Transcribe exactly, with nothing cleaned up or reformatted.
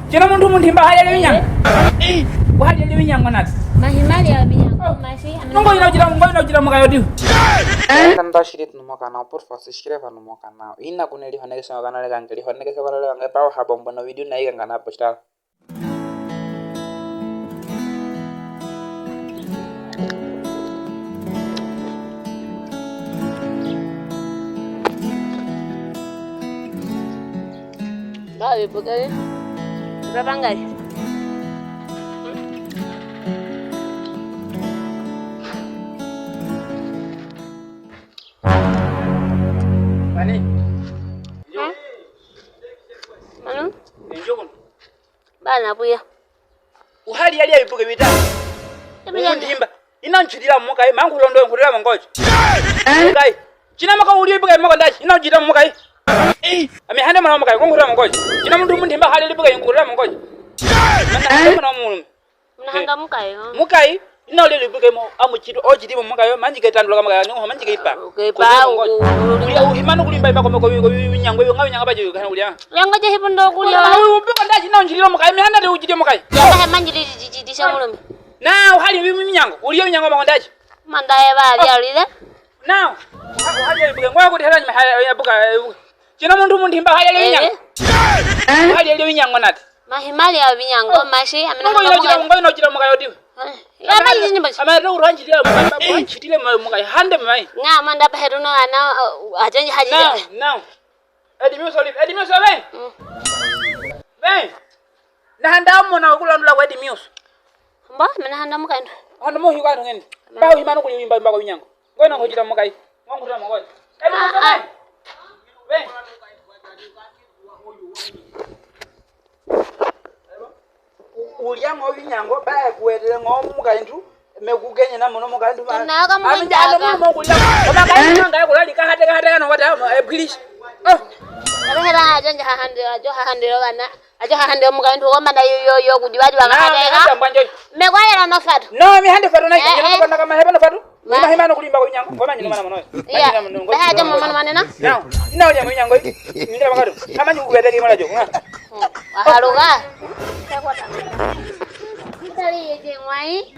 Kina muntu muntimba halele winyango. Eh. Halele winyango nati. Mahi mali ya winyango. Oh. Mashi. Nungo ina ujira, nungo ina ujira mukayo diu. Kan ta shiri tunu mo kanal, por favor, subscribe tunu mo kanal. Ina kune lihonekese mo kanal kange, lihonekese mo kanal kange, pau habombo no video na iga ngana postar. Bawe bukari. Babangai. Mani. Hah? Manu? Injokon. Bana buya. Uhali yali ayibuke bita. Ibuke. Muntimba. Ina nchitila mukai, mangu londo nkurila mongoji. Mukai. Kina maka uli ibuke moko ndachi, ina nchitila mukai. Ami hande mwana mukai, nkurila mongoji. Kina muntu muntimba hali ibuke nkurila mongoji. Mwana mwana mulume. Muna hanga mukai, oh. Mukai, ina uli ibuke mo, amu chito, o chiti mo mukai, manji ke tandula mukai, ni manji ke ipa. Ke ipa, ulia uhimanu kulimba ipa ko, ko, ko, winyango, winyango baje, kana ulia. Yango je hibundo kulia. Ubuko ndachi, ina nchitila mukai, mi hande de uchiti mukai. Ya, he manji di, di, di, di, sa mulume. Na, uhali wi, wi, winyango. Ulia winyango mako ndachi. Manda ya ba, ya lile. Na. Uhali ya ibuke. Ngwa kuti hela nyima haya ya buka, ya buka. Kina muntu muntimba halele winyango. Eh. Halele winyango nati. Mahi mali ya winyango, mashi, amina. Nungo ina ujira, nungo ina ujira mukayo diu. Eh. Ya mali ni mali. Amina uranjitila mukai, uranjitila mukai. Hande mai. Nga manda pa hedu no ana, uh, ajanji haji. Na, na. Edi miuso live. Edi miuso be. Mm. Be. Na handa mo na kulandula kwa edi miuso. Mba, mi na handa mukayo. Handa mo hi kwa ngeni. Ba uhimanu kulimba mba ko winyango. Ngona nkuchita mukai. Ngonkuta mukai. Edi miuso be. Be. U-, ulia ngo winyango, bae kuwetele ngo mukaintu, me kukenye na mono mukaintu ma. Tunaka mukaintu. Ami jano mono mo kulia. Koma kaintu nga kulali kahate, kahate kano wata, eh, please. Oh. Abe heba ajo nja hahande, ajo hahande lo bana. Ajo hahande mukaintu koma na yo, yo, yo, kujiwa, jiwa kahate. Na, me kwa yela no fatu. No, mi hande fatu na, eh, eh. Kama heba no fatu. Ina himano kulimba ko winyango, ko manyi no mana mono. Iya. Baha aja mo mana mana na? Nao, ina ulia mo winyango. Ningira mangado. Kamanyi ubeteke mala jo. Nga. Wahaluga. Kali yeje ngwai.